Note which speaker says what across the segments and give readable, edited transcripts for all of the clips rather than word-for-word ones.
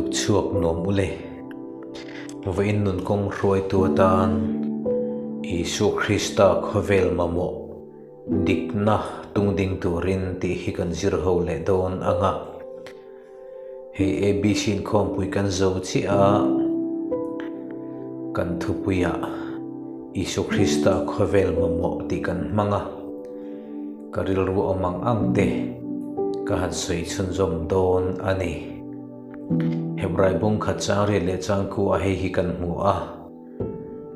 Speaker 1: Tuk chhuak nuam u le. Vawiin nun kawng hruaitu atan Isua Krista khawvel mamawh dikna tungding turin tih hi kan zir ho leh dawn ang a. Hei ABC inkhawmpui kan zo chiah a, kan thupuiah Isua Krista khawvel mamawh tih kan hmang a, ka rilru awm ang ang te ka han sawi chhunzawm dawn a ni. Hebrai bung khat chang riat leh chang ku ah hei hi kan hmu a,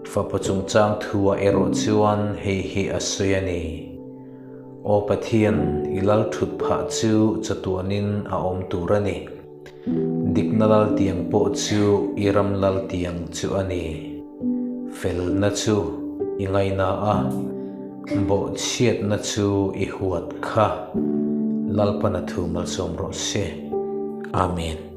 Speaker 1: Fapa chungchang thu ah erawh chuan hei hi a sawi a ni. Aw Pathian, i lal thut phah chu chatuanin a awm tur a ni. Dikna lal tiang pawh chu i ram lal tiang chu a ni. Felna chu i ngaina a, bawhchhiatna chu i huat kha. Lalpan a thu malsawm rawh se. Amen.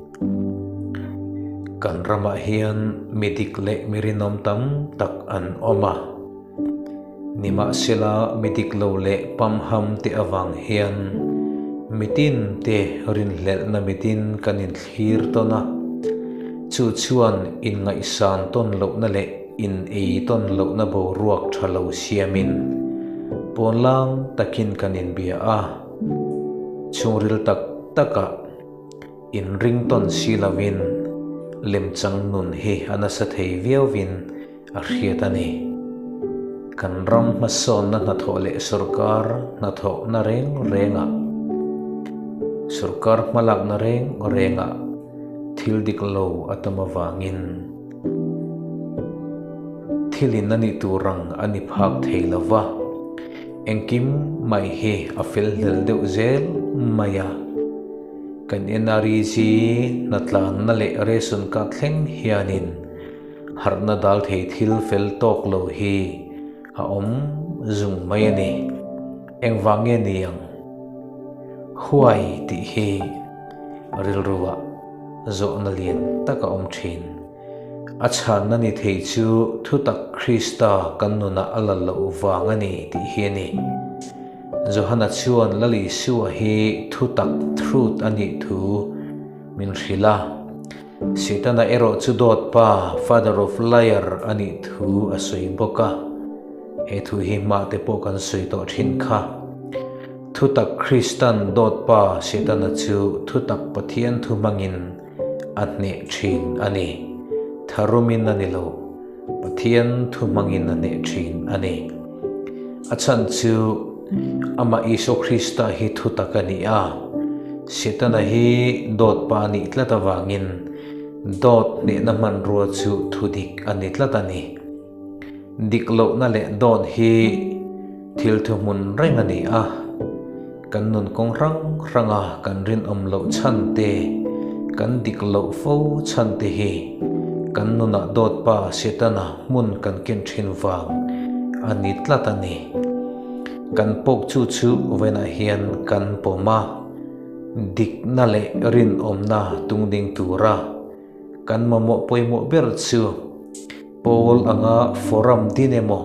Speaker 1: Kan ramah hian mi dik leh mi rinawm tam tak an awm a. Nimahsela mi dik lo leh pamham te avang hian mitin te rinhlelhna mitin kan inthlir tawn a, chu chuan inngaihsan tawn lohna leh in ei tawn lohna boruak tha lo siamin pawnlang takin kan inbia a, chhungril tak takah inring tawn si lovin lemchang nun hi a nasa thei viauvin a hriat a ni. Kan ram hmasawnna hnathawh leh sorkar hnathawhna reng rengah, sorkar hmalakna reng rengah thil dik lo a tam avangin thilin a nih tur ang a ni phak thei lo va, engkim mai hi a fel hlel deuh zel mai a. Kan NREG hnatlanna leh ration card thleng hianin Harhna dal thei thil fel tawk lo hi a awm zung mai a ni. Engvang nge ni ang? Huai tih hi rilruah zawhna lian tak a awm thin. A chhanna ni thei chu thutak Krista kan nunah a la loh vang a ni tih hi a ni. Johana chuan Lal Isua hi thutak, truth, a nih thu min hrilh a. Setana erawh chu dawt pa, father of liar, a nih thu a sawi bawk a. He thu hi hmah te pawh kan sawi tawh thin kha. Thutak Kristan dawt pa Setana chu thutak Pathian thu hmangin a hneh thin a ni. Tharumin a ni lo, Pathian thu hmangin a hneh thin a ni. A chhan chu amah Isua Krista hi thutak a ni a, Setana hi dawt pa a nih tlat avangin dawt hnehna hmanrua chu thudik a ni tlat a ni. Dik lohna leh dawt hi thil thuhmun reng a ni a, kan nun kawng hrang hranga kan rinawm loh chhan te, kan dik loh fo chhan te hi kan nunah dawt pa Setana hmun kan ken thin vang a ni tlat a ni. Kan pawk chu chu vawiinah hian kan pawm a, dikna leh rinawmna tungding tura kan mamawh pawimawh ber chu Pawl anga forum din emaw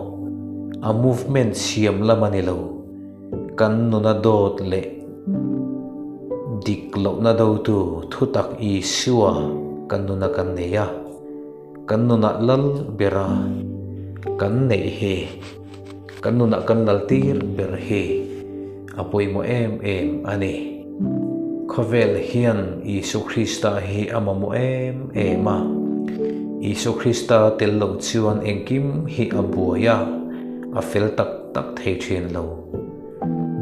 Speaker 1: a movement siam lam a ni lo. Kan nuna dawt leh dik lohna dotu thutak Isua kan nuna kan nei a, kan nunah lal bera kan neih hi, kan nunah kan lal tir ber hi a pawimawh em em a ni. Khawvel hian Isua Krista hi a mamawh em em a. Isua Krista tel lo chuan engkim hi a buai a, a fel tak tak thei thin lo.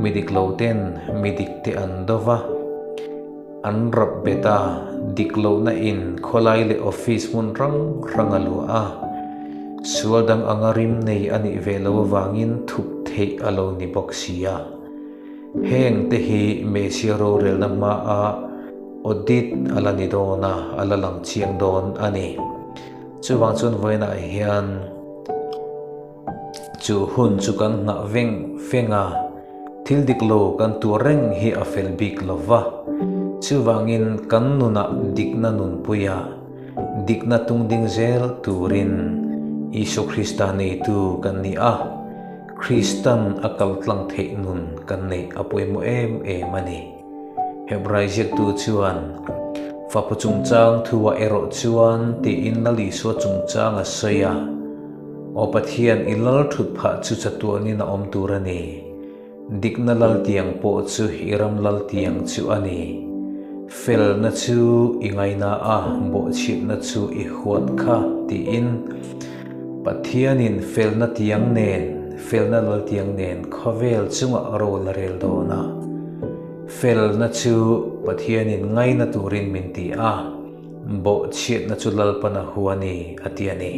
Speaker 1: Mi dik lo ten mi dik te an do va, an rap bet a, dik lohna in khawlai leh office hmun hrang hrang a luah a. Sual dang anga rim nei a nih ve lo avangin thup theih a lo ni bawk si a. Heng te hi Messia rorelna hmaah audit a la ni dawn a, a la lang chiang dawn a ni. Chuvang chuan vawiinah hian chu hun chu kan nghah veng veng a, thil dik lo kan tur reng hi a fel bik lo va. Chuvangin kan nunah dikna nunpuia dikna tungding zel turin Isua Krista neitu kan ni a. Kristan a kal tlang theih nun kan neih a pawimawh em em a ni. Hebrai ziaktu chuan, Fapa chungchang thu-ah erawh chuan tiin Lal Isua chungchang a sawi a, Aw Pathian, i lal thut phah chu chatuanin a awm tur a ni. Dikna lal tiang pawh chu i ram lal tiang chu a ni. Felna chu i ngaina a, bawhchhiatna chu i huat kha, tiin Pathianin felna tiang nen, felna lal tiang nen khawvel chungah ro la rel dawn a. Felna chu Pathianin ngaina turin min ti a, bawhchhiatna chu Lalpan a hu a ni, a ti a ni.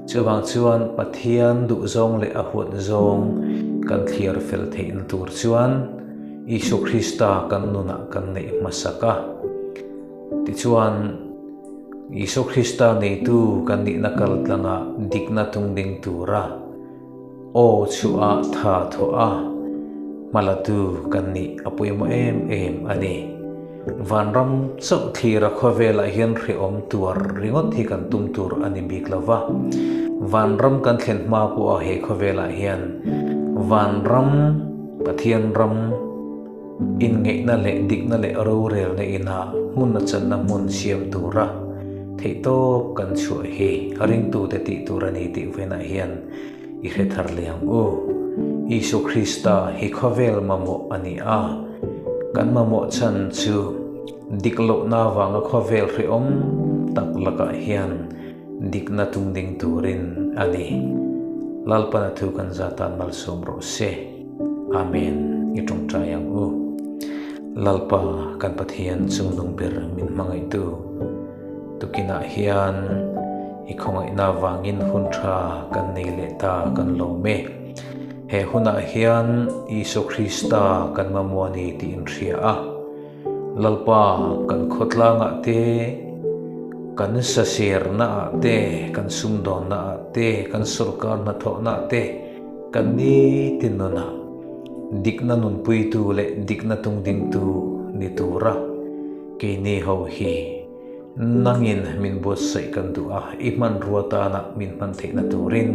Speaker 1: Chuvang chuan Pathian duhzawng leh a huat zawng kan thliar fel theihna tur chuan Isua Krista kan nunah kan neih hmasak a. Tichuan, Isua Krista neitu kan nihna kaltlangah dikna tungding tura Aw chhuah tha thawh a, hmalatu kan nih a pawimawh em em a ni. Vanram chauh thlira khawvelah hian hrehawm tuar ringawt hi kan tum tur a ni bik lo va. Vanram kan thlen hma pawha he khawvelah hian Vanram, Pathian ram, inngeihna leh dikna leh rorelna ina hmun a channa hmun siam tura theihtawp kan chhuah hi a ringtute tih tur a ni tih vawiinah hian i hre thar leh ang u. Isua Krista hi khawvel mamawh a ni a, kan mamawh chhan chu dik lohna avanga khawvel hrehawm tak lakah hian dikna tung ding turin a ni. Lalpana thu kan zatan malsawm rawh se. Amen i tawngtai ang u. Lalpa kan Pathian chungnung ber min hmangaihtu tukinah hian i khawngaihna vangin hun tha kan nei leh ta kan lawm e. He hunah hian Isua Krista kan mamawh a ni tih in hria a. Lalpa kan khawtlangah te, kan sasernaah te, kan sumdawnnaah te, kan sorkar hnathawhnaah te, Kan nitin nunah dikna nunpuitu leh dikna tungdingtu ni tura keini ho hi nangin min buatsaih kan duh a, i hmanrua tana min hman theihna turin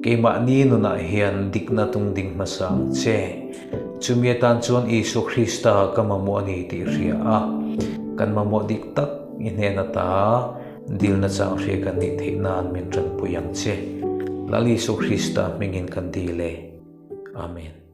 Speaker 1: keimahni nunah hian dikna tungding hmasa ang che. Chumi atan chuan Isua Krista ka mamawh a ni tih hria a, kan mamawh dik tak i hnen ata Dilna chang hria kan nih theih nan min tanpui ang che. Lal Isu Krista hmingin kan dil e. Amen.